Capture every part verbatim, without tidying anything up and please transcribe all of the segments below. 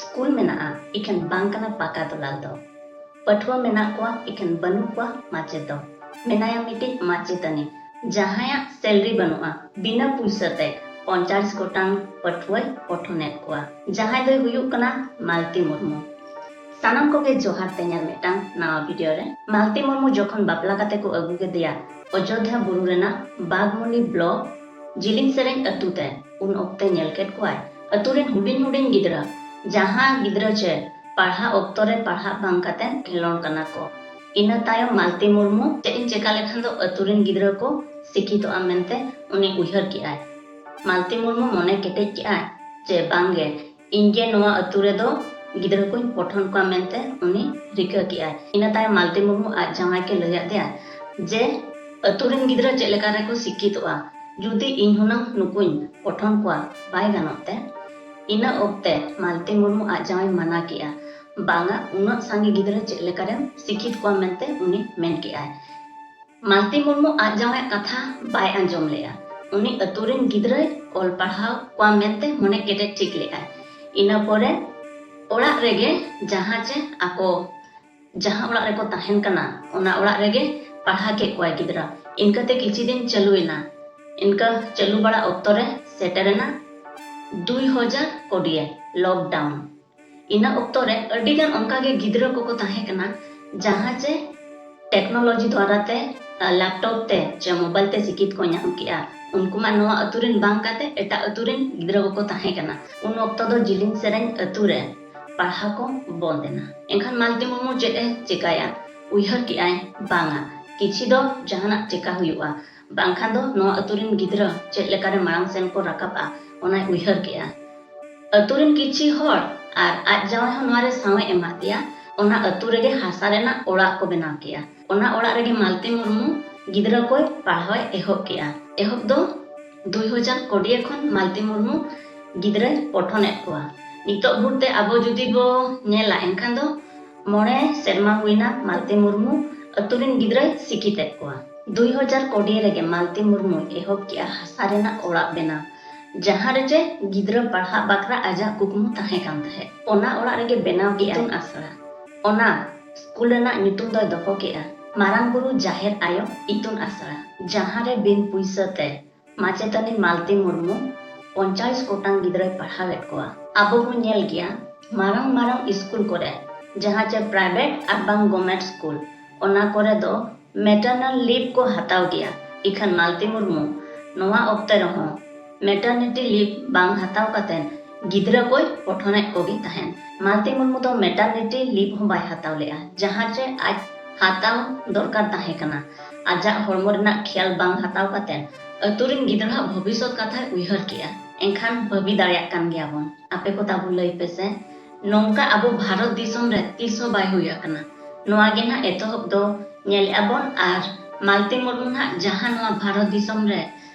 School ᱢᱮᱱᱟᱜᱼᱟ, ᱤᱠᱷᱟᱹᱱ ᱵᱟᱝ ᱠᱟᱱᱟ ᱯᱟᱠᱟ ᱫᱚᱞᱟᱞ ᱫᱚ᱾ ᱯᱟᱹᱴᱷᱩᱣᱟᱹ ᱢᱮᱱᱟᱜ ᱠᱚᱣᱟ, ᱤᱠᱷᱟᱹᱱ ᱵᱟᱹᱱᱩᱜ ᱠᱚᱣᱟ ᱢᱟᱪᱮᱫ ᱫᱚ᱾ ᱢᱮᱱᱟᱭᱟ ᱢᱤᱫᱴᱤᱡ ᱢᱟᱪᱮᱛᱟᱹᱱᱤ, ᱡᱟᱦᱟᱸᱭᱟᱜ salary ᱵᱟᱹᱱᱩᱜᱼᱟ, ᱵᱤᱱᱟᱹ ᱯᱩᱭᱥᱟᱹ ᱛᱮ ᱯᱚᱧᱪᱟᱥ ᱜᱚᱴᱟᱝ ᱯᱟᱹᱴᱷᱩᱣᱟᱹᱭ ᱯᱚᱴᱷᱚᱱᱮᱫ ᱠᱚᱣᱟ᱾ ᱡᱟᱦᱟᱸᱭ ᱫᱚᱭ ᱦᱩᱭᱩᱜ ᱠᱟᱱᱟ ᱢᱟᱞᱛᱤ ᱢᱩᱨᱢᱩ᱾ ᱥᱟᱱᱟᱢ ᱠᱚᱜᱮ ᱡᱚᱦᱟᱨ ᱛᱮᱧ ᱟᱨ ᱢᱤᱫᱴᱟᱝ ᱱᱟᱣᱟ video ᱨᱮ᱾ ᱢᱟᱞᱛᱤ ᱢᱩᱨᱢᱩ ᱡᱚᱠᱷᱚᱱ ᱵᱟᱯᱞᱟ ᱠᱟᱛᱮ ᱠᱚ ᱟᱹᱜᱩ ᱠᱮᱫᱮᱭᱟ ᱚᱡᱳᱫᱽᱫᱷᱟ ᱵᱩᱨᱩ ᱨᱮᱱᱟᱜ ᱵᱟᱜᱽᱢᱩᱱᱤ block ᱡᱤᱞᱤᱧ ᱥᱮᱨᱮᱧ ᱟᱹᱛᱩ ᱛᱮ, ᱩᱱ ᱚᱠᱛᱮ ᱧᱮᱞ ᱠᱮᱫ ᱠᱚᱣᱟᱭ ᱟᱹᱛᱩ ᱨᱮᱱ ᱦᱩᱰᱤᱧ ᱦᱩᱰᱤᱧ ᱜᱤᱫᱽᱨᱟᱹ ᱡᱟᱦᱟᱸ ᱜᱤᱫᱽᱨᱟᱹ ᱪᱮ ᱯᱟᱲᱦᱟᱜ ᱚᱠᱛᱚ ᱨᱮ ᱯᱟᱲᱦᱟᱜ ᱵᱟᱝ ᱠᱟᱛᱮ ᱠᱷᱮᱞᱳᱱ ᱠᱟᱱᱟ ᱠᱚ᱾ ᱤᱱᱟᱹ ᱛᱟᱭᱚᱢ ᱢᱟᱞᱛᱤ ᱢᱩᱨᱢᱩ ᱪᱮᱫ ᱤᱧ ᱪᱮᱠᱟ ᱞᱮᱠᱷᱟᱱ ᱫᱚ ᱟᱹᱛᱩ ᱨᱮᱱ ᱜᱤᱫᱽᱨᱟᱹ ᱠᱚ ᱥᱤᱠᱠᱷᱤᱛᱚᱜᱼᱟ ᱢᱮᱱᱛᱮ ᱩᱱᱤ ᱩᱭᱦᱟᱹᱨ ᱠᱮᱜᱼᱟᱭ᱾ ᱢᱟᱞᱛᱤ ᱢᱩᱨᱢᱩ ᱢᱚᱱᱮ ᱠᱮᱴᱮᱡ ᱠᱮᱜᱼᱟᱭ ᱡᱮ ᱵᱟᱝᱜᱮ, ᱤᱧ ᱜᱮ ᱱᱚᱣᱟ ᱟᱹᱛᱩ ᱨᱮᱫᱚ ᱜᱤᱫᱽᱨᱟᱹ ᱠᱚᱧ ᱯᱚᱴᱷᱚᱱ ᱠᱚᱣᱟ ᱢᱮᱱᱛᱮ ᱩᱱᱤ ᱨᱤᱠᱟᱹ ᱠᱮᱜᱼᱟᱭ᱾ ᱤᱱᱟᱹ ᱛᱟᱭᱚᱢ ᱢᱟᱞᱛᱤ ᱢᱩᱨᱢᱩ ᱟᱡ ᱡᱟᱶᱟᱭ ᱠᱮ ᱞᱟᱹᱭᱟᱫ ᱫᱮᱭᱟ ᱡᱮ ᱟᱹᱛᱩ ᱨᱮᱱ ᱜᱤᱫᱽᱨᱟᱹ ᱪᱮᱫ ᱞᱮᱠᱟ ᱨᱮᱠᱚ ᱥᱤᱠᱠᱷᱤᱛᱚᱜᱼᱟ, ᱡᱩᱫᱤ ᱤᱧ ᱦᱩᱱᱟᱹᱝ ᱱᱩᱠᱩᱧ ᱯᱚᱴᱷᱚᱱ ᱠᱚᱣᱟ ᱵᱟᱭ ᱜᱟᱱᱚᱜ ᱛᱮ? ᱤᱱᱟᱹ ᱚᱠᱛᱮ ᱢᱟᱞᱛᱤ ᱢᱩᱨᱢᱩ ᱟᱡ ᱡᱟᱶᱟᱭ ᱢᱟᱱᱟ ᱠᱮᱜᱼᱟ, ᱵᱟᱝᱟ, ᱩᱱᱟᱹᱜ ᱥᱟᱸᱜᱮ ᱜᱤᱫᱽᱨᱟᱹ ᱪᱮᱫ ᱞᱮᱠᱟᱨᱮᱢ ᱥᱤᱠᱠᱷᱤᱛ ᱠᱚᱣᱟ ᱢᱮᱱᱛᱮ ᱩᱱᱤ ᱢᱮᱱ ᱠᱮᱜᱼᱟᱭ᱾ ᱢᱟᱞᱛᱤ ᱢᱩᱨᱢᱩ ᱟᱡ ᱡᱟᱶᱟᱭᱟᱜ ᱠᱟᱛᱷᱟ ᱵᱟᱭ ᱟᱸᱡᱚᱢ ᱞᱮᱜᱼᱟ᱾ ᱩᱱᱤ ᱟᱹᱛᱩ ᱨᱮᱱ ᱜᱤᱫᱽᱨᱟᱹᱭ ᱚᱞ ᱯᱟᱲᱦᱟᱣ ᱠᱚᱣᱟ ᱢᱮᱱᱛᱮ ᱢᱚᱱᱮ ᱠᱮᱴᱮᱡ ᱴᱷᱤᱠ ᱞᱮᱜᱼᱟᱭ᱾ ᱤᱱᱟᱹ ᱯᱚᱨᱮ ᱚᱲᱟᱜ ᱨᱮᱜᱮ ᱡᱟᱦᱟᱸ ᱪᱮ ᱟᱠᱚ ᱡᱟᱦᱟᱸ ᱚᱲᱟᱜ ᱨᱮᱠᱚ ᱛᱟᱦᱮᱱ ᱠᱟᱱᱟ, ᱚᱱᱟ ᱚᱲᱟᱜ ᱨᱮᱜᱮ ᱯᱟᱲᱦᱟᱣ ᱠᱮᱫ ᱠᱚᱣᱟᱭ ᱜᱤᱫᱽᱨᱟᱹ᱾ ᱤᱱᱠᱟᱹᱛᱮ ᱠᱤᱪᱷᱩ ᱫᱤᱱ ᱪᱟᱹᱞᱩᱭᱮᱱᱟ᱾ ᱤᱱᱠᱟᱹ ᱪᱟᱹᱞᱩ ᱵᱟᱲᱟ ᱚᱠᱛᱚ ᱨᱮ ᱥᱮᱴᱮᱨᱮᱱᱟ ᱫᱩᱭ ᱦᱟᱡᱟᱨ ᱠᱚᱰᱤᱭᱮ, lockdown᱾ ᱤᱱᱟᱹ ᱚᱠᱛᱚ ᱨᱮ ᱟᱹᱰᱤ ᱜᱟᱱ ᱚᱱᱠᱟ ᱜᱮ ᱜᱤᱫᱽᱨᱟᱹ ᱠᱚᱠᱚ ᱛᱟᱦᱮᱸ ᱠᱟᱱᱟ, ᱡᱟᱦᱟᱸ ᱪᱮ technology ᱫᱣᱟᱨᱟ ᱛᱮ, ᱟ, laptop ᱛᱮ ᱪᱮ mobile ᱛᱮ ᱥᱤᱠᱷᱤᱛ ᱠᱚ ᱧᱟᱢ ᱠᱮᱜᱼᱟ᱾ ᱩᱱᱠᱩ ᱢᱟ ᱱᱚᱣᱟ ᱟᱹᱛᱩ ᱨᱮᱱ ᱵᱟᱝ ᱠᱟᱛᱮ ᱮᱴᱟᱜ ᱟᱹᱛᱩ ᱨᱮᱱ ᱜᱤᱫᱽᱨᱟᱹ ᱠᱚᱠᱚ ᱛᱟᱦᱮᱸ ᱠᱟᱱᱟ᱾ ᱩᱱ ᱚᱠᱛᱚ ᱫᱚ ᱡᱤᱞᱤᱧ ᱥᱮᱨᱮᱧ ᱟᱹᱛᱩ ᱨᱮ ᱯᱟᱲᱦᱟᱣ ᱠᱚ ᱵᱚᱱᱫ ᱮᱱᱟ᱾ ᱮᱱᱠᱷᱟᱱ ᱢᱟᱞᱛᱤ ᱢᱩᱨᱢᱩ ᱪᱮᱫ ᱮ ᱪᱮᱠᱟᱭᱟ? ᱩᱭᱦᱟᱹᱨ ᱠᱮᱜᱼᱟᱭ, ᱵᱟᱝᱟ, ᱠᱤᱪᱷᱤ ᱫᱚ ᱡᱟᱦᱟᱱᱟᱜ ᱪᱮᱠᱟ ᱦᱩᱭᱩᱜᱼᱟ, ᱵᱟᱝᱠᱷᱟᱱ ᱫᱚ ᱱᱚᱣᱟ ᱟᱹᱛᱩ ᱨᱮᱱ ᱜᱤᱫᱽᱨᱟᱹ ᱪᱮᱫ ᱞᱮᱠᱟᱨᱮ ᱢᱟᱲᱟᱝ ᱥᱮᱱ ᱠᱚ ᱨᱟᱠᱟᱵᱼᱟ, ᱚᱱᱟᱭ ᱩᱭᱦᱟᱹᱨ ᱠᱮᱜᱼᱟ᱾ ᱟᱹᱛᱩ ᱨᱮᱱ ᱠᱤᱪᱷᱤ ᱦᱚᱲ ᱟᱨ ᱟᱡ ᱡᱟᱶᱟᱭ ᱦᱚᱸ ᱱᱚᱣᱟ ᱨᱮ ᱥᱟᱶ ᱮ ᱮᱢᱟᱫ ᱫᱮᱭᱟ᱾ ᱚᱱᱟ ᱟᱹᱛᱩ ᱨᱮᱜᱮ ᱦᱟᱥᱟ ᱨᱮᱱᱟᱜ ᱚᱲᱟᱜ ᱠᱚ ᱵᱮᱱᱟᱣ ᱠᱮᱜᱼᱟ᱾ ᱚᱱᱟ ᱚᱲᱟᱜ ᱨᱮᱜᱮ ᱢᱟᱞᱛᱤ ᱢᱩᱨᱢᱩ ᱜᱤᱫᱽᱨᱟᱹ ᱠᱚᱭ ᱯᱟᱲᱦᱟᱣ ᱮ ᱮᱦᱚᱵ ᱠᱮᱜᱼᱟ᱾ ᱮᱦᱚᱵ ᱫᱚ ᱫᱩᱭ ᱦᱟᱡᱟᱨ ᱠᱚᱰᱤᱭᱮ ᱠᱷᱚᱱ ᱢᱟᱞᱛᱤ ᱢᱩᱨᱢᱩ ᱜᱤᱫᱽᱨᱟᱹᱭ ᱯᱚᱴᱷᱚᱱᱮᱫ ᱠᱚᱣᱟ᱾ ᱱᱤᱛᱚᱜ ᱵᱷᱳᱨ ᱛᱮ ᱟᱵᱚ ᱡᱩᱫᱤ ᱵᱚ ᱧᱮᱞᱟ, ᱮᱱᱠᱷᱟᱱ ᱫᱚ ᱢᱚᱬᱮ ᱥᱮᱨᱢᱟ ᱦᱩᱭᱱᱟ ᱢᱟᱞᱛᱤ ᱢᱩᱨᱢᱩ ᱟᱹᱛᱩ ᱨᱮᱱ ᱜᱤᱫᱽᱨᱟᱹᱭ ᱥᱤᱠᱷᱤᱛᱮᱫ ᱠᱚᱣᱟ᱾ ᱫᱩᱭ ᱦᱟᱡᱟᱨ ᱠᱚᱰᱤᱭᱮ ᱨᱮᱜᱮ ᱢᱟᱞᱛᱤ ᱢᱩᱨᱢᱩᱭ ᱮᱦᱚᱵ ᱠᱮᱜᱼᱟ ᱦᱟᱥᱟ ᱨᱮᱱᱟᱜ ᱚᱲᱟᱜ ᱵᱮᱱᱟᱣ᱾ ᱡᱟᱦᱟᱸ ᱨᱮ ᱪᱮ ᱜᱤᱫᱽᱨᱟᱹ ᱯᱟᱲᱦᱟᱜ ᱵᱟᱠᱷᱨᱟ ᱟᱡᱟᱜ ᱠᱩᱠᱢᱩ ᱛᱟᱦᱮᱸ ᱠᱟᱱ ᱛᱟᱦᱮᱸᱫ᱾ ᱚᱱᱟ ᱚᱲᱟᱜ ᱨᱮᱜᱮ ᱵᱮᱱᱟᱣ ᱠᱮᱫ ᱤᱛᱩᱱ ᱟᱥᱲᱟ᱾ ᱚᱱᱟ ᱥᱠᱩᱞ ᱨᱮᱱᱟᱜ ᱧᱩᱛᱩᱢ ᱫᱚᱭ ᱫᱚᱦᱚ ᱠᱮᱫᱼᱟ ᱢᱟᱨᱟᱝ ᱵᱩᱨᱩ ᱡᱟᱦᱮᱨ ᱟᱭᱳ ᱤᱛᱩᱱ ᱟᱥᱲᱟ, ᱡᱟᱦᱟᱸ ᱨᱮ ᱵᱤᱱ ᱯᱩᱭᱥᱟᱹ ᱛᱮ ᱢᱟᱪᱮᱛᱟᱹᱱᱤ ᱢᱟᱞᱛᱤ ᱢᱩᱨᱢᱩ ᱯᱚᱧᱪᱟᱥ ᱜᱚᱴᱟᱝ ᱜᱤᱫᱽᱨᱟᱹᱭ ᱯᱟᱲᱦᱟᱣᱮᱫ ᱠᱚᱣᱟ᱾ ᱟᱵᱚ ᱵᱚᱱ ᱧᱮᱞ ᱜᱮᱭᱟ, ᱢᱟᱨᱟᱝ ᱢᱟᱨᱟᱝ ᱥᱠᱩᱞ ᱠᱚᱨᱮ, ᱡᱟᱦᱟᱸ ᱪᱮ private ᱟᱨ ᱵᱟᱝ government ᱥᱠᱩᱞ, ᱚᱱᱟ ᱠᱚᱨᱮ ᱫᱚ maternal leave ᱠᱚ ᱦᱟᱛᱟᱣ ᱜᱮᱭᱟ᱾ ᱤᱠᱷᱟᱹᱱ ᱢᱟᱞᱛᱤ ᱢᱩᱨᱢᱩ ᱱᱚᱣᱟ ᱚᱠᱛᱮ ᱨᱮᱦᱚᱸ maternity leave ᱵᱟᱝ ᱦᱟᱛᱟᱣ ᱠᱟᱛᱮ ᱜᱤᱫᱽᱨᱟᱹ ᱠᱚᱭ ᱯᱚᱴᱷᱚᱱᱮᱫ ᱠᱚᱜᱮ ᱛᱟᱦᱮᱸᱱ᱾ ᱢᱟᱞᱛᱤ ᱢᱩᱨᱢᱩ ᱫᱚ maternity leave ᱦᱚᱸ ᱵᱟᱭ ᱦᱟᱛᱟᱣ ᱞᱮᱫᱼᱟ, ᱡᱟᱦᱟᱸ ᱪᱮ ᱟᱡ ᱦᱟᱛᱟᱣ ᱫᱚᱨᱠᱟᱨ ᱛᱟᱦᱮᱸ ᱠᱟᱱᱟ᱾ ᱟᱡᱟᱜ ᱦᱚᱲᱢᱚ ᱨᱮᱱᱟᱜ ᱠᱷᱮᱭᱟᱞ ᱵᱟᱝ ᱦᱟᱛᱟᱣ ᱠᱟᱛᱮ ᱟᱹᱛᱩ ᱨᱤᱱ ᱜᱤᱫᱽᱨᱟᱹᱣᱟᱜ ᱵᱷᱚᱵᱤᱥᱥᱚᱛ ᱠᱟᱛᱷᱟᱭ ᱩᱭᱦᱟᱹᱨ ᱠᱮᱜᱼᱟ᱾ ᱮᱱᱠᱷᱟᱱ ᱵᱷᱟᱹᱵᱤ ᱫᱟᱲᱮᱭᱟᱜ ᱠᱟᱱ ᱜᱮᱭᱟ ᱵᱚᱱ᱾ ᱟᱯᱮ ᱠᱚ ᱛᱟᱵᱚ ᱞᱟᱹᱭ ᱯᱮ ᱥᱮ, ᱱᱚᱝᱠᱟ ᱟᱵᱚ ᱵᱷᱟᱨᱚᱛ ᱫᱤᱥᱚᱢ ᱨᱮ ᱛᱤᱥ ᱦᱚᱸ ᱵᱟᱭ ᱦᱩᱭ ᱟᱠᱟᱱᱟ᱾ ᱱᱚᱣᱟ ᱜᱮ ᱱᱟᱦᱟᱜ ᱮᱛᱚᱦᱚᱵ ᱫᱚ ᱧᱮᱞᱮᱜᱼᱟ ᱵᱚᱱ᱾ ᱟᱨ ᱢᱟᱞᱛᱤ ᱢᱩᱨᱢᱩ ᱱᱟᱦᱟᱜ ᱡᱟᱦᱟᱸ ᱱᱚᱣᱟ ᱵᱷᱟᱨᱚᱛ ᱫᱤᱥᱚᱢ ᱨᱮ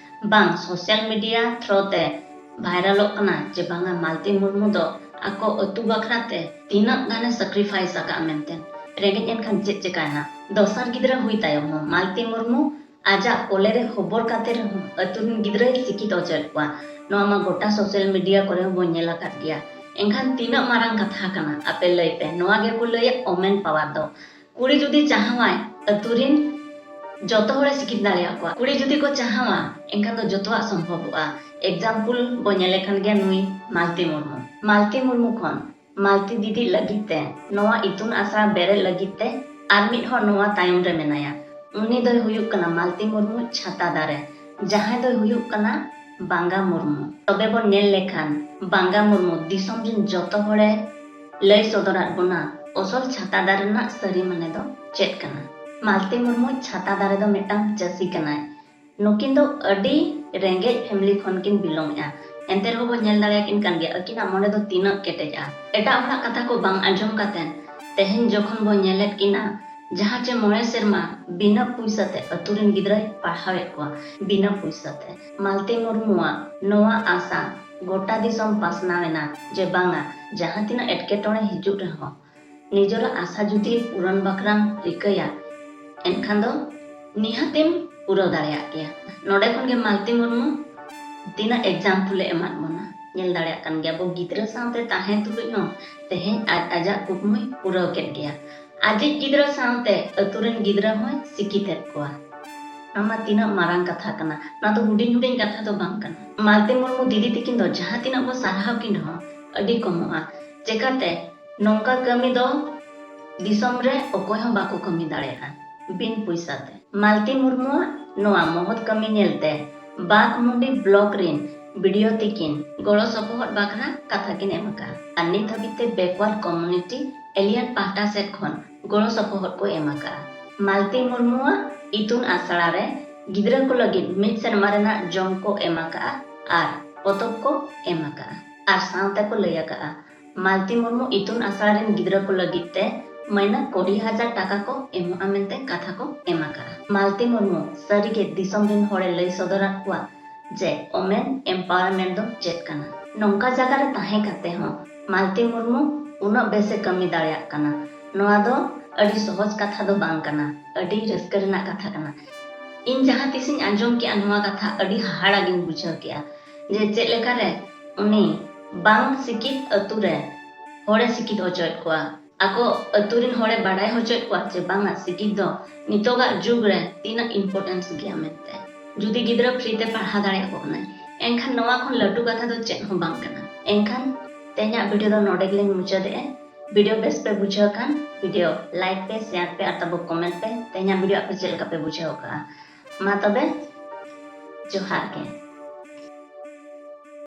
ᱵᱟᱝ social media through ᱛᱮ ᱵᱷᱟᱭᱨᱟᱞᱚᱜ ᱠᱟᱱᱟ ᱡᱮ ᱵᱟᱝᱟ ᱢᱟᱞᱛᱤ ᱢᱩᱨᱢᱩ ᱫᱚ ᱟᱠᱚ ᱟᱹᱛᱩ ᱵᱟᱠᱷᱨᱟ ᱛᱮ ᱛᱤᱱᱟᱹᱜ ᱜᱟᱱᱮ sacrifice ᱟᱠᱟᱫ ᱢᱮᱱᱛᱮ᱾ ᱨᱮᱸᱜᱮᱡ ᱮᱱᱠᱷᱟᱱ ᱪᱮᱫ ᱪᱮᱠᱟᱭᱮᱱᱟ? ᱫᱚᱥᱟᱨ ᱜᱤᱫᱽᱨᱟᱹ ᱦᱩᱭ ᱛᱟᱭᱚᱢ ᱦᱚᱸ ᱢᱟᱞᱛᱤ ᱢᱩᱨᱢᱩ ᱟᱡᱟᱜ ᱠᱚᱞᱮ ᱨᱮ ᱦᱚᱵᱚᱨ ᱠᱟᱛᱮ ᱨᱮᱦᱚᱸ ᱟᱹᱛᱩ ᱨᱤᱱ ᱜᱤᱫᱽᱨᱟᱹᱭ ᱥᱤᱠᱷᱤᱛ ᱚᱪᱚᱭᱮᱫ ᱠᱚᱣᱟ᱾ ᱱᱚᱣᱟ ᱢᱟ ᱜᱚᱴᱟ social media ᱠᱚᱨᱮ ᱦᱚᱸ ᱵᱚᱱ ᱧᱮᱞ ᱟᱠᱟᱫ ᱜᱮᱭᱟ᱾ ᱮᱱᱠᱷᱟᱱ ᱛᱤᱱᱟᱹᱜ ᱢᱟᱨᱟᱝ ᱠᱟᱛᱷᱟ ᱠᱟᱱᱟ ᱟᱯᱮ ᱞᱟᱹᱭ ᱯᱮ? ᱱᱚᱣᱟ ᱜᱮᱠᱚ ᱞᱟᱹᱭᱟ woman power ᱫᱚ᱾ ᱠᱩᱲᱤ ᱡᱩᱫᱤ ᱪᱟᱦᱟᱣᱟᱭ ᱟᱹᱛᱩ ᱨᱤᱱ ᱡᱚᱛᱚ ᱦᱚᱲᱮ ᱥᱤᱠᱷᱤᱛ ᱫᱟᱲᱮᱭᱟᱠᱚᱣᱟ᱾ ᱠᱩᱲᱤ ᱡᱩᱫᱤ ᱠᱚ ᱪᱟᱦᱟᱣᱟ ᱮᱱᱠᱷᱟᱱ ᱫᱚ ᱡᱚᱛᱚᱣᱟᱜ ᱥᱚᱢᱵᱷᱚᱵᱚᱜᱼᱟ᱾ Example ᱵᱚ ᱧᱮᱞᱮ ᱠᱷᱟᱱ ᱜᱮ ᱱᱩᱭ ᱢᱟᱞᱛᱤ ᱢᱩᱨᱢᱩ᱾ ᱢᱟᱞᱛᱤ ᱢᱩᱨᱢᱩ ᱠᱷᱚᱱ ᱢᱟᱞᱛᱤ ᱫᱤᱫᱤ ᱞᱟᱹᱜᱤᱫ ᱛᱮ, ᱱᱚᱣᱟ ᱤᱛᱩᱱ ᱟᱥᱲᱟ ᱵᱮᱨᱮᱫ ᱞᱟᱹᱜᱤᱫ ᱛᱮ ᱟᱨ ᱢᱤᱫ ᱦᱚᱲ ᱱᱚᱣᱟ ᱛᱟᱭᱚᱢ ᱨᱮ ᱢᱮᱱᱟᱭᱟ᱾ ᱩᱱᱤ ᱫᱚᱭ ᱦᱩᱭᱩᱜ ᱠᱟᱱᱟ ᱢᱟᱞᱛᱤ ᱢᱩᱨᱢᱩ ᱪᱷᱟᱛᱟ ᱫᱟᱨᱮ, ᱡᱟᱦᱟᱸᱭ ᱫᱚᱭ ᱦᱩᱭᱩᱜ ᱠᱟᱱᱟ ᱵᱟᱝᱜᱟ ᱢᱩᱨᱢᱩ᱾ ᱛᱚᱵᱮ ᱵᱚᱱ ᱧᱮᱞ ᱞᱮᱠᱷᱟᱱ ᱵᱟᱝᱜᱟ ᱢᱩᱨᱢᱩ ᱫᱤᱥᱚᱢ ᱨᱤᱱ ᱡᱚᱛᱚ ᱦᱚᱲᱮ ᱞᱟᱹᱭ ᱥᱚᱫᱚᱨᱟᱫ ᱵᱚᱱᱟ ᱚᱥᱚᱞ ᱪᱷᱟᱛᱟ ᱫᱟᱨᱮ ᱨᱮᱱᱟᱜ ᱥᱟᱹᱨᱤ ᱢᱟᱱᱮ ᱫᱚ ᱪᱮᱫ ᱠᱟᱱᱟ᱾ ᱢᱟᱞᱛᱤ ᱢᱩᱨᱢᱩ ᱪᱷᱟᱛᱟ ᱫᱟᱨᱮ ᱫᱚ ᱢᱤᱫᱴᱟᱝ ᱪᱟᱹᱥᱤ ᱠᱟᱱᱟᱭ᱾ ᱱᱩᱠᱤᱱ ᱫᱚ ᱟᱹᱰᱤ ᱨᱮᱸᱜᱮᱡ family ᱠᱷᱚᱱ ᱠᱤᱱ belong ᱮᱫᱼᱟ᱾ ᱮᱱᱛᱮ ᱨᱮᱦᱚᱸ ᱵᱚᱱ ᱧᱮᱞ ᱫᱟᱲᱮᱭᱟᱠᱤᱱ ᱠᱟᱱ ᱜᱮᱭᱟ, ᱟᱹᱠᱤᱱᱟᱜ ᱢᱚᱱᱮ ᱫᱚ ᱛᱤᱱᱟᱹᱜ ᱠᱮᱴᱮᱡᱼᱟ᱾ ᱮᱴᱟᱜ ᱦᱚᱲᱟᱜ ᱠᱟᱛᱷᱟ ᱠᱚ ᱵᱟᱝ ᱟᱸᱡᱚᱢ ᱠᱟᱛᱮ ᱛᱮᱦᱮᱧ ᱡᱚᱠᱷᱚᱱ ᱵᱚᱱ ᱧᱮᱞᱮᱫ ᱠᱤᱱᱟ, ᱡᱟᱦᱟᱸ ᱪᱮ ᱢᱚᱬᱮ ᱥᱮᱨᱢᱟ ᱵᱤᱱᱟᱹ ᱯᱩᱭᱥᱟᱹ ᱛᱮ ᱟᱹᱛᱩ ᱨᱤᱱ ᱜᱤᱫᱽᱨᱟᱹᱭ ᱯᱟᱲᱦᱟᱣᱮᱫ ᱠᱚᱣᱟ, ᱵᱤᱱᱟᱹ ᱯᱩᱭᱥᱟᱹ ᱛᱮ᱾ ᱢᱟᱞᱛᱤ ᱢᱩᱨᱢᱩᱣᱟᱜ ᱱᱚᱣᱟ ᱟᱥᱟ ᱜᱚᱴᱟ ᱫᱤᱥᱚᱢ ᱯᱟᱥᱱᱟᱣ ᱮᱱᱟ ᱡᱮ ᱵᱟᱝᱟ, ᱡᱟᱦᱟᱸ ᱛᱤᱱᱟᱹᱜ ᱮᱴᱠᱮᱴᱚᱬᱮ ᱦᱤᱡᱩᱜ ᱨᱮᱦᱚᱸ, ᱱᱤᱡᱮᱨᱟᱜ ᱟᱥᱟ ᱡᱩᱫᱤ ᱯᱩᱨᱚᱱ ᱵᱟᱠᱷᱨᱟᱢ ᱨᱤᱠᱟᱹᱭᱟ, ᱮᱱᱠᱷᱟᱱ ᱫᱚ ᱱᱤᱦᱟᱹᱛᱮᱢ ᱯᱩᱨᱟᱹᱣ ᱫᱟᱲᱮᱭᱟᱜ ᱜᱮᱭᱟ᱾ ᱱᱚᱰᱮ ᱠᱷᱚᱱ ᱜᱮ ᱢᱟᱞᱛᱤ ᱢᱩᱨᱢᱩ ᱛᱤᱱᱟᱹᱜ example ᱮ ᱮᱢᱟᱫ ᱵᱚᱱᱟ᱾ ᱧᱮᱞ ᱫᱟᱲᱮᱭᱟᱜ ᱠᱟᱱ ᱜᱮᱭᱟ ᱵᱚ, ᱜᱤᱫᱽᱨᱟᱹ ᱥᱟᱶᱛᱮ ᱛᱟᱦᱮᱸ ᱛᱩᱞᱩᱡ ᱦᱚᱸ ᱛᱮᱦᱮᱧ ᱟᱡ ᱟᱡᱟᱜ ᱠᱩᱠᱢᱩᱭ ᱯᱩᱨᱟᱹᱣ ᱠᱮᱫ ᱜᱮᱭᱟ᱾ ᱟᱡᱤᱡ ᱜᱤᱫᱽᱨᱟᱹ ᱥᱟᱶᱛᱮ ᱟᱹᱛᱩ ᱨᱮᱱ ᱜᱤᱫᱽᱨᱟᱹ ᱦᱚᱸᱭ ᱥᱤᱠᱷᱤᱛᱮᱫ ᱠᱚᱣᱟ᱾ ᱱᱚᱣᱟ ᱢᱟ ᱛᱤᱱᱟᱹᱜ ᱢᱟᱨᱟᱝ ᱠᱟᱛᱷᱟ ᱠᱟᱱᱟ᱾ ᱱᱚᱣᱟ ᱫᱚ ᱦᱩᱰᱤᱧ ᱦᱩᱰᱤᱧ ᱠᱟᱛᱷᱟ ᱫᱚ ᱵᱟᱝ ᱠᱟᱱᱟ᱾ ᱢᱟᱞᱛᱤ ᱢᱩᱨᱢᱩ ᱫᱤᱫᱤ ᱛᱤᱠᱤᱱ ᱫᱚ ᱡᱟᱦᱟᱸ ᱛᱤᱱᱟᱹᱜ ᱵᱚ ᱥᱟᱨᱦᱟᱣ ᱠᱤᱱ ᱨᱮᱦᱚᱸ ᱟᱹᱰᱤ ᱠᱚᱢᱚᱜᱼᱟ᱾ ᱪᱮᱠᱟᱛᱮ? ᱱᱚᱝᱠᱟ ᱠᱟᱹᱢᱤ ᱫᱚ ᱫᱤᱥᱚᱢ ᱨᱮ ᱚᱠᱚᱭ ᱦᱚᱸ ᱵᱟᱠᱚ ᱠᱟᱹᱢᱤ ᱫᱟᱲᱮᱭᱟᱜᱼᱟ ᱵᱤᱱ ᱯᱚᱭᱥᱟ ᱛᱮ᱾ ᱢᱟᱞᱛᱤ ᱢᱩᱨᱢᱩᱣᱟᱜ ᱱᱚᱣᱟ ᱢᱚᱦᱚᱛ ᱠᱟᱹᱢᱤ ᱧᱮᱞᱛᱮ ᱵᱟᱜᱽᱢᱩᱱᱰᱤ ᱵᱞᱚᱠ ᱨᱤᱱ ᱵᱤᱰᱤᱳ ᱛᱤᱠᱤᱱ ᱜᱚᱲᱚ ᱥᱚᱯᱚᱦᱚᱫ ᱵᱟᱠᱷᱨᱟ ᱠᱟᱛᱷᱟ ᱠᱤᱱ ᱮᱢ ᱟᱠᱟᱫᱼᱟ ᱟᱨ ᱱᱤᱛ ᱦᱟᱹᱵᱤᱡ ᱛᱮ backward community alien ᱯᱟᱦᱴᱟ ᱥᱮᱫ ᱠᱷᱚᱱ ᱜᱚᱲᱚ ᱥᱚᱯᱚᱦᱚᱫ ᱠᱚ ᱮᱢ ᱟᱠᱟᱫᱼᱟ᱾ ᱢᱟᱞᱛᱤ ᱢᱩᱨᱢᱩᱣᱟᱜ ᱤᱛᱩᱱ ᱟᱥᱲᱟ ᱨᱮ ᱜᱤᱫᱽᱨᱟᱹ ᱠᱚ ᱞᱟᱹᱜᱤᱫ ᱢᱤᱫ ᱥᱮᱨᱢᱟ ᱨᱮᱱᱟᱜ ᱡᱚᱢ ᱠᱚ ᱮᱢ ᱟᱠᱟᱫᱼᱟ ᱟᱨ ᱯᱚᱛᱚᱵ ᱠᱚ ᱮᱢ ᱟᱠᱟᱫᱼᱟ ᱟᱨ ᱥᱟᱶᱛᱮ ᱠᱚ ᱞᱟᱹᱭ ᱟᱠᱟᱫᱼᱟ, ᱢᱟᱞᱛᱤ ᱢᱩᱨᱢᱩ ᱤᱛᱩᱱ ᱟᱥᱲᱟ ᱨᱮᱱ ᱜᱤᱫᱽᱨᱟᱹ ᱠᱚ ᱞᱟᱹᱜᱤᱫ ᱛᱮ ᱢᱟᱹᱭᱱᱟᱹ ᱠᱩᱲᱤ ᱦᱟᱡᱟᱨ ᱴᱟᱠᱟ ᱠᱚ ᱮᱢᱚᱜᱼᱟ ᱢᱮᱱᱛᱮ ᱠᱟᱛᱷᱟ ᱠᱚ ᱮᱢ ᱟᱠᱟᱫᱼᱟ᱾ ᱢᱟᱞᱛᱤ ᱢᱩᱨᱢᱩ ᱥᱟᱹᱨᱤᱜᱮ ᱫᱤᱥᱚᱢ ᱨᱮᱱ ᱦᱚᱲᱮ ᱞᱟᱹᱭ ᱥᱚᱫᱚᱨᱟᱫ ᱠᱚᱣᱟ ᱡᱮ women empowerment ᱫᱚ ᱪᱮᱫ ᱠᱟᱱᱟ᱾ ᱱᱚᱝᱠᱟ ᱡᱟᱭᱜᱟ ᱨᱮ ᱛᱟᱦᱮᱸ ᱠᱟᱛᱮ ᱦᱚᱸ ᱢᱟᱞᱛᱤ ᱢᱩᱨᱢᱩ ᱩᱱᱟᱹᱜ ᱵᱮᱥᱮ ᱠᱟᱹᱢᱤ ᱫᱟᱲᱮᱭᱟᱜ ᱠᱟᱱᱟ, ᱱᱚᱣᱟ ᱫᱚ ᱟᱹᱰᱤ ᱥᱚᱦᱚᱡ ᱠᱟᱛᱷᱟ ᱫᱚ ᱵᱟᱝ ᱠᱟᱱᱟ᱾ ᱟᱹᱰᱤ ᱨᱟᱹᱥᱠᱟᱹ ᱨᱮᱱᱟᱜ ᱠᱟᱛᱷᱟ ᱠᱟᱱᱟ᱾ ᱤᱧ ᱡᱟᱦᱟᱸ ᱛᱤᱥᱤᱧ ᱟᱸᱡᱚᱢ ᱠᱮᱜᱼᱟ ᱱᱚᱣᱟ ᱠᱟᱛᱷᱟ, ᱟᱹᱰᱤ ᱦᱟᱦᱟᱲᱟ ᱜᱤᱧ ᱵᱩᱡᱷᱟᱹᱣ ᱠᱮᱜᱼᱟ ᱡᱮ ᱪᱮᱫ ᱞᱮᱠᱟᱨᱮ ᱩᱱᱤ ᱵᱟᱝ ᱥᱤᱠᱷᱤᱛ ᱟᱹᱛᱩ ᱨᱮ ᱦᱚᱲᱮ ᱥᱤᱠᱷᱤᱛ ᱦᱚᱪᱚᱭᱮᱫ ᱠᱚᱣᱟ᱾ ᱟᱠᱚ ᱟᱹᱛᱩ ᱨᱤᱱ ᱦᱚᱲᱮ ᱵᱟᱰᱟᱭ ᱦᱚᱪᱚᱭᱮᱫ ᱠᱚᱣᱟ ᱡᱮ ᱵᱟᱝᱟ, ᱥᱤᱠᱷᱤᱛ ᱫᱚ ᱱᱤᱛᱚᱜᱟᱜ ᱡᱩᱜᱽ ᱨᱮ ᱛᱤᱱᱟᱹᱜ importance ᱜᱮᱭᱟ ᱢᱮᱱᱛᱮ᱾ ᱡᱩᱫᱤ ᱜᱤᱫᱽᱨᱟᱹ free ᱛᱮ ᱯᱟᱲᱦᱟᱣ ᱫᱟᱲᱮᱭᱟᱠᱚ ᱠᱟᱱᱟᱭ, ᱮᱱᱠᱷᱟᱱ ᱱᱚᱣᱟ ᱠᱷᱚᱱ ᱞᱟᱹᱴᱩ ᱠᱟᱛᱷᱟ ᱫᱚ ᱪᱮᱫ ᱦᱚᱸ ᱵᱟᱝ ᱠᱟᱱᱟ᱾ ᱮᱱᱠᱷᱟᱱ ᱛᱮᱦᱮᱧᱟᱜ video ᱫᱚ ᱱᱚᱰᱮ ᱜᱮᱞᱤᱧ ᱢᱩᱪᱟᱹᱫᱮᱜᱼᱟ᱾ Video ᱵᱮᱥ ᱯᱮ ᱵᱩᱡᱷᱟᱹᱣ ᱠᱷᱟᱱ video like ᱯᱮ, share ᱯᱮ ᱟᱨ ᱛᱟᱵᱚ comment ᱯᱮ᱾ ᱛᱮᱦᱮᱧᱟᱜ video ᱟᱯᱮ ᱪᱮᱫ ᱞᱮᱠᱟ ᱯᱮ ᱵᱩᱡᱷᱟᱹᱣ ᱠᱟᱜᱼᱟ? ᱢᱟ ᱛᱚᱵᱮ, ᱡᱚᱦᱟᱨ ᱜᱮ᱾